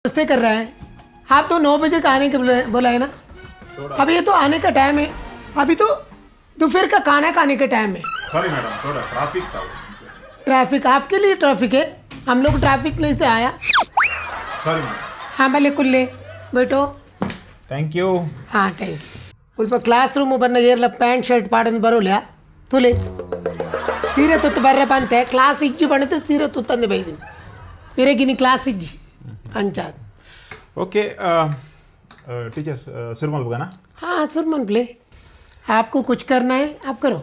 नमस्ते कर रहे हैं। आप तो 9 बजे का आने के बोला है ना, अभी ये तो आने का टाइम है, अभी तो दोपहर का खाना खाने का टाइम है। सॉरी मैडम, थोड़ा ट्रैफिक था। ट्रैफिक आपके लिए ट्रैफिक है, हम लोग ट्रैफिक नहीं से आया। Sorry madam. हाँ भले कुल्ले बैठो। Thank you. ಹಾಂ, thank you. ಸ್ವಲ್ಪ ಕ್ಲಾಸ್ ರೂಮ್ ಬಣ್ಣ ಏರ್ಲ ಪ್ಯಾಂಟ್ ಶರ್ಟ್ ಪಾಡಂದು ಬರೋಲ್ಲ ತುಲೆ ಸೀರೆ ತುತ್ತು ಬರ್ರಪ್ಪ ಅಂತೆ. ಕ್ಲಾಸ್ ಇಜ್ಜಿ ಬಣ್ಣದ ಸೀರೆ ತುತ್ತಂದು ಬೈದಿನಿ ಮಿರಗಿನಿ ಕ್ಲಾಸ್ ಇಜ್ಜಿ ಅಂಚಾದ. ಓಕೆ ಟೀಚರ್, ಶುರು ಮಾಡ್ಬೋದಾ? हाँ सुरमन प्ले, आपको कुछ करना है आप करो,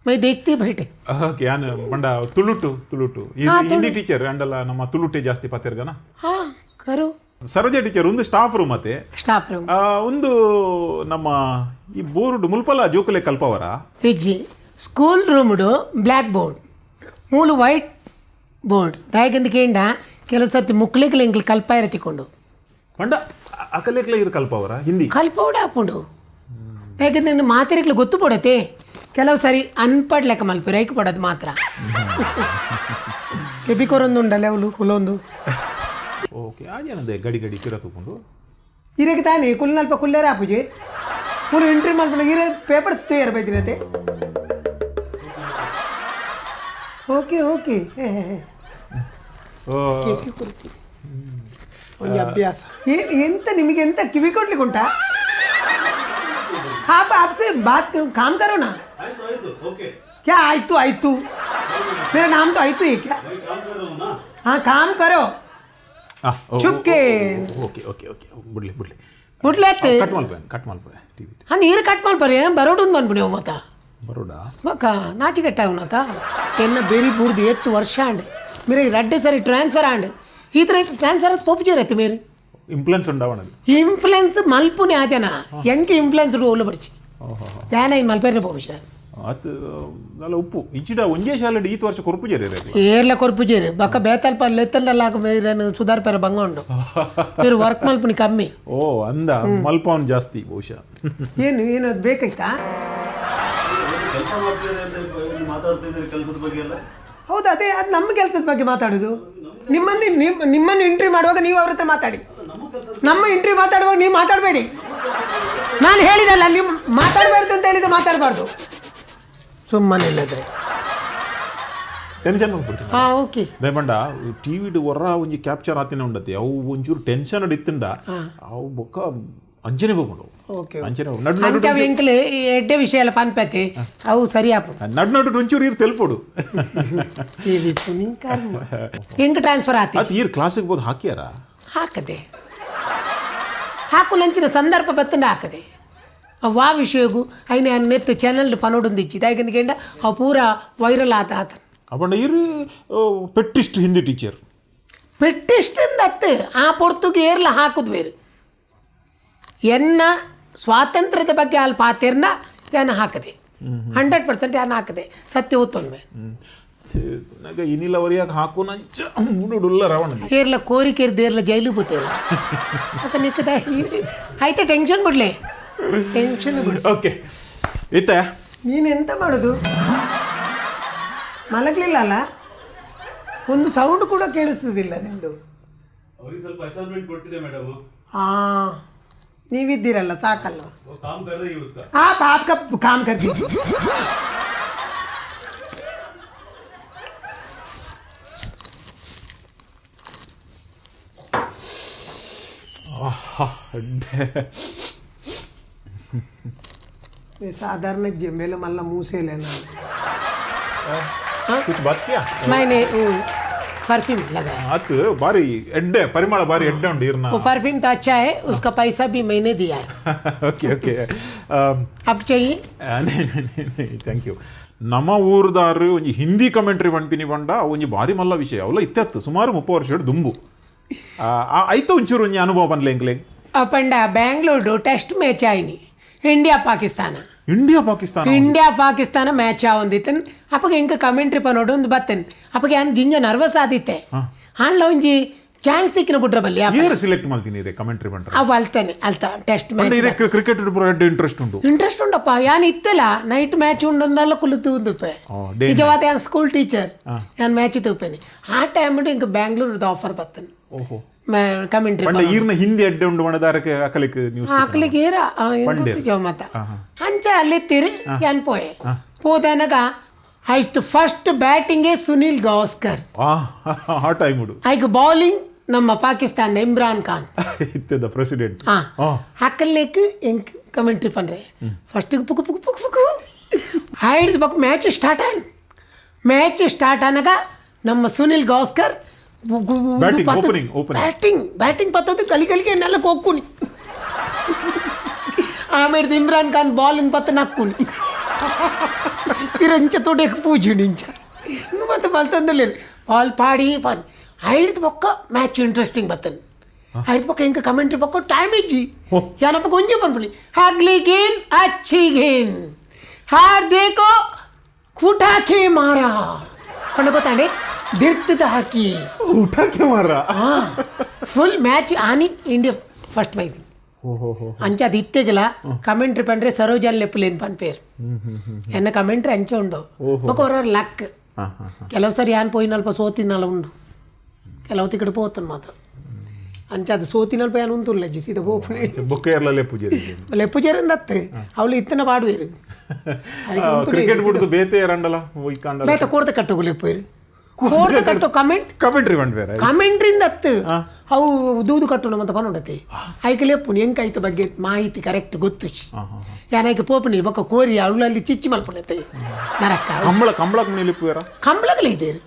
मैं देखती बैठे। ಓಕೆ, ಯಾನು ಬಂಡ ತುಳುಟು ತುಳುಟು ಇದು. ಹಾ, ಹಿಂದಿ ಟೀಚರ್ ಅಂಡಲ್ಲ, ನಮ್ಮ ತುಳುಟೆ ಜಾಸ್ತಿ ಪಾತೆರ್ಗನ. हाँ करो। ಸರೋಜ ಟೀಚರ್, ಒಂದು ಸ್ಟಾಫ್ ರೂಮ್ ಅತ್ತೆ? Staff room. ಒಂದು ನಮ್ಮ ಈ ಬೋರ್ಡ್ ಮುಲ್ಪಲ ಜೋಕುಲೆ ಕಲ್ಪವರ? ಇಜ್ಜಿ, ಸ್ಕೂಲ್ ರೂಮ್ಡು ಬ್ಲ್ಯಾಕ್ ಬೋರ್ಡ್ ಮೂಲು ವೈಟ್ ಬೋರ್ಡ್ ದಾಯಕಂದ ಕೆಲವು ಸರ್ತಿ ಮುಕ್ಳಿಗೆ ಎಂಗ್ಲು ಕಲ್ಪ ಇರತಿಕೊಂಡು. ಪಂಡ ಅಕಲೇಕ್ಲ ಇರು ಕಲ್ಪವರ ಹಿಂದಿ? ಕಲ್ಪೋಡ ಆಪುಂಡು, ಯಾಕಂದ್ರೆ ಮಾತಿರಿಗ್ಲು ಗೊತ್ತು ಪಡತೆ. ಕೆಲವು ಸರಿ ಅನ್ಪಡ್ ಲೆಕ್ಕ ಮಲ್ಪು ರೈಕ್ ಪಡೋದು ಮಾತ್ರ. ಕೆಬಿ ಕೊರೊಂದು ಉಂಡಲ್ಲ ಅವಳು ಕುಲೊಂದು. ಓಕೆ, ಆಜೇನದೆ ಗಡಿ ಗಡಿ ಕಿರ ತಗೊಂಡು. ಇರಕ್ಕೆ ತಾನೇ ಕುಲ್ನಲ್ಪ ಕುಲ್ಲೇರ ಆಪುಜಿ ಮೂಲು ಎಂಟ್ರಿ ಮಲ್ಪುನ ಇರ ಪೇಪರ್ಸ್ ತಯಾರು ಬೈದಿನತೆ. ಓಕೆ ಓಕೆ, ಒಂದು ಅಭ್ಯಾಸ. ಏನ್ ಎಂತ ನಿಮಗೆ ಎಂತ ಕಿವಿ ಕೊಡ್ಲಿಕ್ಕೆ ಉಂಟಾ? आप आपसे बात काम करो ना। क्या आयतु आयतु? मेरा नाम तो आयतु है क्या? हाँ, काम करो. ಚುಕ್ಕೆ. Okay okay okay, ಬಿಡ್ಲಿ ಬಿಡ್ಲಿ. ಬಿಡ್ಲತ್ತೆ. ಕಟ್ ಮಲ್ಪೆ, ಕಟ್ ಮಲ್ಪೆ ಟಿವಿ. ಆ ನೀರು ಕಟ್ ಮಲ್ಪರೆ ಬರೋಡು ಬಂದ್ಬಿಡಿ ಮತ್ತ. ಬರೋಡಾ? ಮಕ್ಕ ನಾಚಿಕೆಟ್ಟ ಅವನತ ಎನ್ನ ಬೇರಿ ಬೂರ್ದು ಎತ್ತು ವರ್ಷ ಆಂಡ್ ಮೇರೆ ರಡ್ಡೆ ಸರಿ ಟ್ರಾನ್ಸ್ಫರ್ ಆಂಡ್ ಈ ಥರ ಟ್ರಾನ್ಸ್ಫರ್ ಅದು ಪೋಪುಜೇರತ್ತು ಮೇರೆ. ಇಂಪ್ಲುಯೆನ್ಸ್ ಉಂಡವಣದು. ಇನ್ಫ್ಲುಯೆನ್ಸ್ ಮಲ್ಪುನೆ ಆ ಜನ ಎಂಕೆ ಇನ್ಫ್ಲುಯೆನ್ಸ್ ಓಲು ಬಡಿಚಿ ಯಾನ ಇನ್ ಮಲ್ಪೇರ್ನ ಪೋಪುಜ. ಅತ್ ನಲ್ಲ ಉಪ್ಪು ಇಚ್ಚಿಡ ಒಂಜೇ ಶಾಲೆಡ್ ಈತ್ ವರ್ಷ ಕೊರ್ಪು ಜೇರಿ. ಏರ್ಲ ಕೊರ್ಪುಜೇರು ಬಕ್ಕ ಬೇತಲ್ಪ ಲೆತ್ತಂಡಲಾಕ ಮೇರನ್ನು ಸುಧಾರ್ಪೇರ ಬಂಗ ಉಂಡು మీరు వర్క్ ಮಲ್ಪುನಿ ಕಮ್ಮಿ. ಓ ಅಂದ ಮಲ್ಪವನ್ ಜಾಸ್ತಿ ಬಹುಶಃ. ಏನು ಏನು ಅದು ಬೇಕಾಯ್ತಾ? ಕೆಲಸ ಮಾಡ್ತಿದ್ದಾರೆ ಅಂತ ಏನು ಮಾತಾಡ್ತಾ ಇದ್ದೀರಿ ಕೆಲಸದ ಬಗ್ಗೆ ಎಲ್ಲ? ಹೌದು, ಅದೇ ಅದು ನಮ್ಮ ಕೆಲಸದ ಬಗ್ಗೆ ಮಾತಾಡೋದು. ನಿಮ್ಮನ್ನು ನಿಮ್ಮನ್ನು ಇಂಟ್ರಿ ಮಾಡುವಾಗ ನೀವು ಅವ್ರ ಹತ್ರ ಮಾತಾಡಿ. ನಮ್ಮ ಇಂಟ್ರಿ ಮಾತಾಡುವಾಗ ನೀವು ಮಾತಾಡಬೇಡಿ. ನಾನು ಹೇಳಿದಲ್ಲ, ನೀವು ಮಾತಾಡಬಾರ್ದು ಅಂತ ಹೇಳಿದ್ರೆ ಮಾತಾಡಬಾರ್ದು ಸುಮ್ಮನೆ ಇಲ್ಲದ್ರೆ. ಟೆನ್ಷನ್ ಮಾಡ್ಬಿಡ್ತೀನಿ. ಹಾಂ, ಓಕೆ. ದಯಮಂಡ ಟಿವಿಡ್ ಹೊರ ಒಂಜಿ ಕ್ಯಾಪ್ಚರ್ ಆತಿನ ಉಂಡತಿ ಅವು ಒಂಚೂರು ಟೆನ್ಷನ್ ಇತ್ತಂಡ ಅವು ಬೊಕ್ಕ ಅಂಚನೆ ಹೋಗ್ಕೊಂಡು. ಓಕೆ. ಅಂಚನೆ ಹೋಗ್- ನಡು ನಡು. ಅಂಚ ಎಂಕಲೆ ಈ ಎಡ್ಡೆ ವಿಷಯ ಎಲ್ಲ ಪನ್ಪತಿ ಅವು ಸರಿ ಆಪು. ನಡು ನಡು ಒಂಚೂರು ಇರ್ ತೆಲ್ಪೊಡು. ಇದು ನಿನ್ ಕರ್ಮ ಹೆಂಗೆ ಟ್ರಾನ್ಸ್ಫರ್ ಆತಿ. ಅದು ಈರ್ ಕ್ಲಾಸಿಗೆ ಬೋದು ಹಾಕಿಯಾರ? ಹಾಕದೆ ಹಾಕು ನಂಚಿನ ಸಂದರ್ಭ ಬತ್ತಂಡ ಹಾಕದೆ ಅವು ಆ ವಿಷಯಗೂ ಐನ ನೆತ್ತು ಚಾನಲ್ ಪನೋಡೊಂದಿಚ್ಚಿ ದಾಯಕಂದ ಅವು ಪೂರ ವೈರಲ್ ಆತ ಆತ. ಅಪ್ಪಂಡ ಈರ್ ಪೆಟ್ಟಿಸ್ಟ್ ಹಿಂದಿ ಟೀಚರ್. ಪೆಟ್ಟಿಸ್ಟಿಂದ ಅತ್ತು ಆ ಪೊರ್ತುಗೆ ಏರ್ಲ ಹಾಕುದು ಬೇರೆ. ಎನ್ನ ಸ್ವಾತಂತ್ರ್ಯದ ಬಗ್ಗೆ ಅಲ್ಲಿ ಪಾತಿರ್ನ ಯಾನ ಹಾಕದೆ 100% ಯಾನ ಹಾಕದೆ ಸತ್ಯ ಒತ್ತೊಂದ್ಮೆ. ನಾಗ ಇನಿಲ ವರಿಯಾಗ ಹಾಕು ನಂಚ ಮುಡುಡುಲ್ಲ ರವಣ. ಏರ್ಲ ಕೋರಿಕೇರ್ ದೇರ್ಲ ಜೈಲು పోతారు ఒక ನಿಕ್ಕದ అయితే ಟೆನ್ಷನ್ ಬಿಡ್ಲೆ, ಟೆನ್ಷನ್ ಬಿಡು. ಓಕೆ ಇತ್ತ. ನೀನು ಎಂತ ಮಾಡೋದು? ಮಲಗಲಿಲ್ಲ ಅಲ್ಲ? ಒಂದು ಸೌಂಡ್ ಕೂಡ ಕೇಳಿಸುವುದಿಲ್ಲ ನಿಮ್ಮದು. ಅವ್ರಿಗೆ ಸ್ವಲ್ಪ ಅಸೈನ್ಮೆಂಟ್ ಕೊಟ್ಟಿದೆ ಮೇಡಮ್. ಹಾಂ, ನೀವಿದ್ದೀರಲ್ಲ ಸಾಕಲ್ವ? ಕಾಮ್ ಕರ್ ರಹಿ ಉಸ್ಕಾ. आप आपका काम कर दीजिए. साधारण जमेल मल्ला मुंह से लेना. ಕುಚ್ ಬಾತ್ ಕಿಯಾ? मैंने वो परफ्यूम लगाया. ಆತು ಬಾರಿ ಎಡ್ಡೆ ಪರಿಮಳ, ಬಾರಿ ಎಡ್ಡೆ ಉಂಡು ಇರ್ನ. वो परफ्यूम तो अच्छा है, उसका पैसा भी मैंने दिया है. Okay okay. अब चाहिए? Thank you. ನಮ್ಮ ಊರ್ದಾರು ಒಂಜಿ ಹಿಂದಿ ಕಮೆಂಟ್ರಿ ಪನ್ಪಿನಿ ಪಂಡ ಒಂಜಿ ಬಾರಿ ಮಲ್ಲ ವಿಷಯ ಅವಲ ಇತ್ತೆತ್ತು ಸುಮಾರು 30 ವರ್ಷ ದುಂಬು. ಐತ ಒಂಚೂರು ಒಂಜಿ ಅನುಭವ ಪನ್ಲೆ ಎಂಕ್ಲೆ. ಪಂಡ ಬ್ಯಾಂಗ್ಳೂರು ಟೆಸ್ಟ್ ಮ್ಯಾಚ್ ಆಯ್ನಿ, India Pakistan. India Pakistan? India Pakistan match ಆವೊಂದಿತ್ತನ್. ಅಪ್ಪಗ ಎಂಕ ಕಮೆಂಟ್ರಿ ಪನೋಡು ಒಂದು ಬತ್ತನ್. ಅಪ್ಪಗ ಯಾನ್ ಜಿಂಜ ನರ್ವಸ್ ಆದಿತ್ತೆ. ಆಂಡ್ಲ ಒಂಜಿ ಚಾನ್ಸ್ ತಿಕ್ಕಿನ ಬುಡ್ರ ಬಲ್ಲಿ. ಏರ್ ಸೆಲೆಕ್ಟ್ ಮಲ್ತೀನಿ ರೇ ಕಮೆಂಟ್ರಿ ಪಂಡ್ರೆ? ಅವು ಅಲ್ತಾನೆ ಅಲ್ತ ಟೆಸ್ಟ್ ಪಂಡ ಮ್ಯಾಚ್. ಇರೆ ಕ್ರಿಕೆಟ್ ಪೂರ ಎಡ್ಡೆ ಇಂಟ್ರೆಸ್ಟ್ ಉಂಡು. ಇಂಟ್ರೆಸ್ಟ್ ಉಂಡಪ್ಪ. ಯಾನ್ ಇತ್ತೆಲ್ಲ ನೈಟ್ ಮ್ಯಾಚ್ ಉಂಡಂದಲ್ಲ ಕುಲಿತು ಉಂದುಪ್ಪೆ. ಓ, day. ನಿಜವಾದ ಯಾನ್ ಸ್ಕೂಲ್ ಟೀಚರ್, ಯಾನ್ ಮ್ಯಾಚ್ ತೂಪೇನೆ. ಆ ಟೈಮ್ ಇಂಕ ಬ್ಯಾಂಗ್ಳೂರ್ದ ಆಫರ್ ಬತ್ತನ್. ಓಹೋ. ಕಮೆಂಟ್ರಿ. ಪಂಡ ಈರ್ನ ಹಿಂದಿ ಅಡ್ಡೆ ಉಂಡು ಮಣದಾರಕ್ಕೆ ಅಕಲಿಕ್ ನ್ಯೂಸ್. ಆಕಲಿಗೆ ಏರ ಮತ ಅಂಚ ಅಲ್ಲಿತ್ತೀರಿ ಏನ್ ಪೋಯೆ ಪೋದನಗ ಅಷ್ಟು ಫಸ್ಟ್ ಬ್ಯಾಟಿಂಗೇ ಸುನೀಲ್ ಗವಾಸ್ಕರ್. ಆ ಆ ಟೈಮ್ ಉಡು. ಐಕ್ ಬೌಲಿಂಗ್ ನಮ್ಮ ಪಾಕಿಸ್ತಾನ ಇಮ್ರಾನ್ ಖಾನ್. ಇತ್ತದ ಪ್ರೆಸಿಡೆಂಟ್. ಆ ಅಕ್ಕಲ್ಲೇಕ್ ಎಂಕ್ ಕಮೆಂಟ್ರಿ ಪಂಡ್ರೆ ಫಸ್ಟಿಗೆ ಪುಕ್ ಪುಕ್ ಪುಕ್ ಪುಕ್ ಆಯ್ದು ಬಕ್ ಮ್ಯಾಚ್ ಸ್ಟಾರ್ಟ್ ಆನ್ ಮ್ಯಾಚ್ ಸ್ಟಾರ್ಟ್ ಆನಾಗ ನಮ್ಮ Sunil Gavaskar Batting, opening, opening. Batting batting ಪತ್ತದು ಗಲಿ ಗಲಿಗೆ ನೆಲಕ್ಕೆ ಹೋಗ್ಕುನಿ. ಆಮೇಲೆ ಇಮ್ರಾನ್ ಖಾನ್ ಬಾಲ್ ಪತ್ತ ನಕ್ಕುನಿ ಪಿರಂಚ ತೊಡೆಕ್ ಪೂಜುನಿ ಇಂಚ ಮತ್ತೆ ಬಲ್ತಂದಲೇನು ಬಾಲ್ ಪಾಡಿ ಪಾಡಿ ಐದು ಪಕ್ಕ ಮ್ಯಾಚ್ ಇಂಟ್ರೆಸ್ಟಿಂಗ್ ಬರ್ತದೆ. ಐದು ಪಕ್ಕ ಇಂಕ ಕಮೆಂಟ್ರಿ ಪಕ್ಕ ಟೈಮ್ ಇಜ್ಜಿ ಏನಪ್ಪ ಕೊಂಚ ಬಂದ್ಬಿಡಿ ಅಗ್ಲಿ ಗೇನ್ ಅಚ್ಚಿ ಗೇನ್ ಹಾರ್ ದೇಕೋ ಕುಟಾಕೆ ಮಾರ ಪಂಡ ಗೊತ್ತಾಂಡೆ ದಿರ್ತದ ಹಾಕಿ. ಊಟಕ್ಕೆ ಮಾರ. ಫುಲ್ ಮ್ಯಾಚ್ ಆನಿ ಇಂಡಿಯಾ ಫಸ್ಟ್ ಮೈದಿ. ಅಂಚ ಅದು ಇತ್ತೆಗಲ ಕಮೆಂಟ್ರಿ ಪಂಡ್ರೆ ಸರೋಜನ್ ಲೆಪ್ಪುಲೇನು ಪನ್ಪೇರು ಎನ್ನ ಕಮೆಂಟ್ರಿ ಅಂಚ ಉಂಡು ಬೊಕ ಹೊರ ಲಕ್. ಹಾ ಹಾ. ಕೆಲವು ಸರಿ ಯಾನ್ ಪೋಯಿನಲ್ಪ ಸೋತಿನಲ್ಲ ಉಂಡು ಕೆಲವು ತಿಕಡೆ ಪೋತನ್ ಮಾತ್ರ ಅಂಚ ಅದು ಸೋತಿನಲ್ಪ ಯಾನ್ ಉಂತುಲ್ಲ ಸೀದಾ ಪೋಪುನೆ. ಬೊಕ್ಕ ಎರ್ಲಲ್ಲೇ ಪೂಜೆ. ಲೆಪ್ಪು ಜೇರಂದತ್ತೆ ಅವಳು ಇತ್ತನ ಪಾಡುವೇರು. ಕ್ರಿಕೆಟ್ ಬಿಡ್ದು ಬೇತೆ ರಂಡಲ ಒಯ್ಕಾಂಡಲ. ಬೇತ ಕೋರ್ತ ಕಟ್ಟೋಗು ಲೆಪ್ಪು ಕೋರ್ತ ಕಟ್ಟೋ ಕಮೆಂಟ್. ಕಮೆಂಟ್ರಿ ಬಂಡ್ಬೇರೆ. ಕಮೆಂಟ್ರಿಂದ ಅತ್ತು ಅವು ದೂದು ಕಟ್ಟುನ ಮತ್ತೆ ಪನ್ನುಂಡತೆ ಐಕೆ ಲೆಪ್ಪುನಿ ಎಂಕ ಐತ ಬಗ್ಗೆ ಮಾಹಿತಿ ಕರೆಕ್ಟ್ ಗೊತ್ತು ಯಾನೈಕೆ ಪೋಪುನಿ ಬೊಕ್ಕ ಕೋರಿ ಅವಳಲ್ಲಿ ಚಿಚ್ಚಿ ಮಲ್ಪುನತೆ ನರಕ್ಕ. ಕಂಬಳ ಕಂಬಳಕ್ ಲೆಪ್ಪುವೇರ. ಕಂಬಳಗಲೇ ಇದ್ದೇರು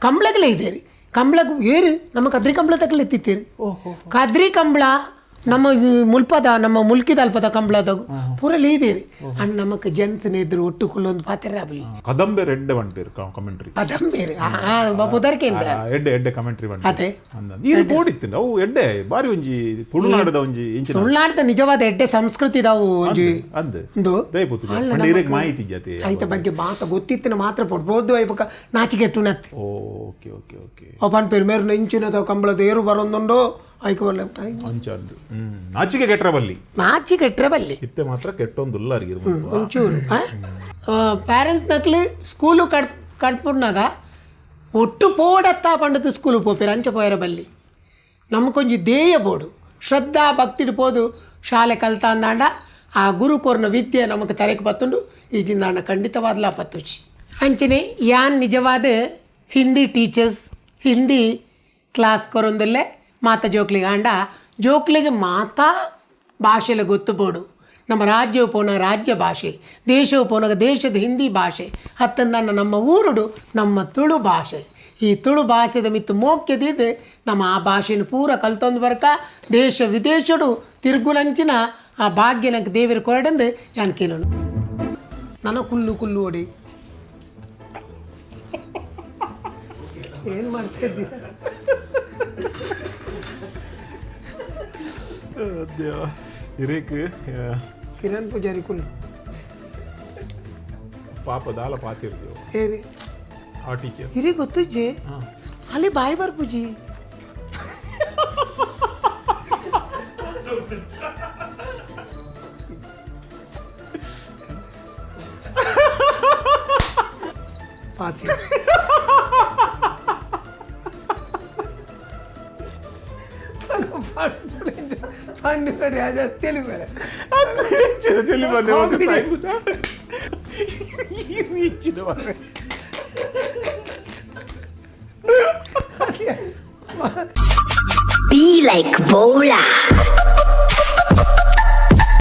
ಕಂಬಳಗಲೇ ಇದ್ದೇರು ಕಂಬಳಗ್ ಏರು ನಮ್ಮ ಕದ್ರಿ ಕಂಬಳ ತಕಲೆ ಎತ್ತಿತ್ತೀರು ಕದ್ರಿ ಕಂಬಳ ನಮ್ಮ ಈ ಮುಲ್ಪದ ನಮ್ಮ ಮುಲ್ಕಿದ ಅಲ್ಪದ ಕಂಬಳದಾಗ ಪೂರ ಲೀದೇರಿ ಅಂಡ್ ನಮಕ್ ಜಂತನ ಎದುರು ಒಟ್ಟು ಕುಲ್ಲೊಂದು ಪಾತ್ರೆ ಆಪುಲಿ. ಕದಂಬೆ ಎಡ್ಡೆ ಬಂಡ್ಪೇರು ಕಮೆಂಟ್ರಿ. ಕದಂಬೇರು ಪುದರ್ಕೆ. ಎಡ್ಡೆ ಎಡ್ಡೆ ಕಮೆಂಟ್ರಿ ಬಂಡ. ಅದೇ. ನೀರು ಬೋಡಿತ್ತು ಅವು ಎಡ್ಡೆ ಬಾರಿ ಒಂಜಿ ತುಳುನಾಡದ ಒಂಜಿ ಇಂಚಿನ. ತುಳುನಾಡದ ನಿಜವಾದ ಎಡ್ಡೆ ಸಂಸ್ಕೃತಿ ದಾವು ಒಂಜಿ. ಅಂದ್. ಒಂದು ದಯಪುತ್ತು ಅಲ್ಲ. ಪಂಡ ಇರೆಗ್ ಮಾಹಿತಿ ಜಾತಿ. ಐತ ಬಗ್ಗೆ ಮಾತ ಗೊತ್ತಿತ್ತಿನ ಮಾತ್ರ ಪೊಡ್ ಬೋದು ಐಪಕ ನಾಚಿಕೆಟ್ಟು ನತ್ತೆ. Okay okay okay. ಅವು ಪನ್ಪೇರು ಮೇರು ಇಂಚಿನದ ಕಂಬಳದ ಏರು ಬರೊಂದುಂಡು ಐಕ ಬರ್ಲೆ. ಅಂಚ ಅಂದು ನಾಚಿಕೆ ಕೆಟ್ಟರ ಬಲ್ಲಿ. ನಾಚಿಕೆಟ್ರೆ ಬಲ್ಲಿ. ಇತ್ತೆ ಮಾತ್ರ ಕೆಟ್ಟೊಂದುಲ್ಲ ಅರ್ಗಿರು. ಒಂಚೂರು ಪೇರೆಂಟ್ಸ್ ನಕ್ಲು ಸ್ಕೂಲು ಕಡ್ ಕಡ್ಪುನಾಗ ಒಟ್ಟು ಪೋಡತ್ತ ಪಂಡದ ಸ್ಕೂಲು ಪೋಪೇರು ಅಂಚ ಪೋಯರ ಬಲ್ಲಿ. ನಮಕೊಂಜಿ ಧ್ಯೇಯ ಬೋಡು ಶ್ರದ್ಧಾ ಭಕ್ತಿಡು ಪೋದು ಶಾಲೆ ಕಲ್ತಾಂದಾಂಡ ಆ ಗುರು ಕೋರ್ನ ವಿದ್ಯೆ ನಮಕ್ ತರೆಕ್ ಪತ್ತುಂಡು ಈಜಿಂದಾಂಡ ಖಂಡಿತವಾದ್ಲಾ ಪತ್ತುಚಿ. ಅಂಚನೆ ಯಾನ್ ನಿಜವಾದ ಹಿಂದಿ ಟೀಚರ್ಸ್ ಹಿಂದಿ ಕ್ಲಾಸ್ ಕೊರೊಂದುಲ್ಲೆ ಮಾತ ಜೋಕ್ಲಿಗೆ ಆಂಡ ಜೋಕ್ಲಿಗೆ ಮಾತಾ ಭಾಷೆಲ ಗೊತ್ತು ಬೋಡು. ನಮ್ಮ ರಾಜ್ಯವು ಪೋನ ರಾಜ್ಯ ಭಾಷೆ ದೇಶವು ಪೋನಾಗ ದೇಶದ ಹಿಂದಿ ಭಾಷೆ ಹತ್ತಂದಣ್ಣ ನಮ್ಮ ಊರುಡು ನಮ್ಮ ತುಳು ಭಾಷೆ ಈ ತುಳು ಭಾಷೆದ ಮಿತ್ತು ಮೋಕ್ಯದಿದ್ದು ನಮ್ಮ ಆ ಭಾಷೆನ ಪೂರ ಕಲ್ತೊಂದು ಬರ್ಕ ದೇಶ ವಿದೇಶಡು ತಿರುಗುಲಂಚಿನ ಆ ಭಾಗ್ಯ ನಂಗೆ ದೇವರು ಕೊರಡಂದು ಯಾನ್ ಕೇಳೋಣ. ನಾನು ಕುಲ್ಲು ಕುಲ್ಲು ಓಡಿ ಏನು ಮಾಡ್ತಾ ಇದ್ದೀರಾ? ಇರೇಕ್. ಕಿರಣ್ ಪೂಜಾರಿ ಕುಲ್ಲು. ಪಾಪ ದಾಲ ಪಾತಿರ್ದೇವು. ಹೇರಿ? ಆ ಟೀಚರ್. ಹಿರಿ ಗೊತ್ತುಜ್ಜಿ ಅಲ್ಲಿ ಬಾಯಿ ಬರ್ಪುಜಿ. ಪಾಸಿ పండు తెలిపారు. ಇಚ್ಚಿನ. Be like Bola.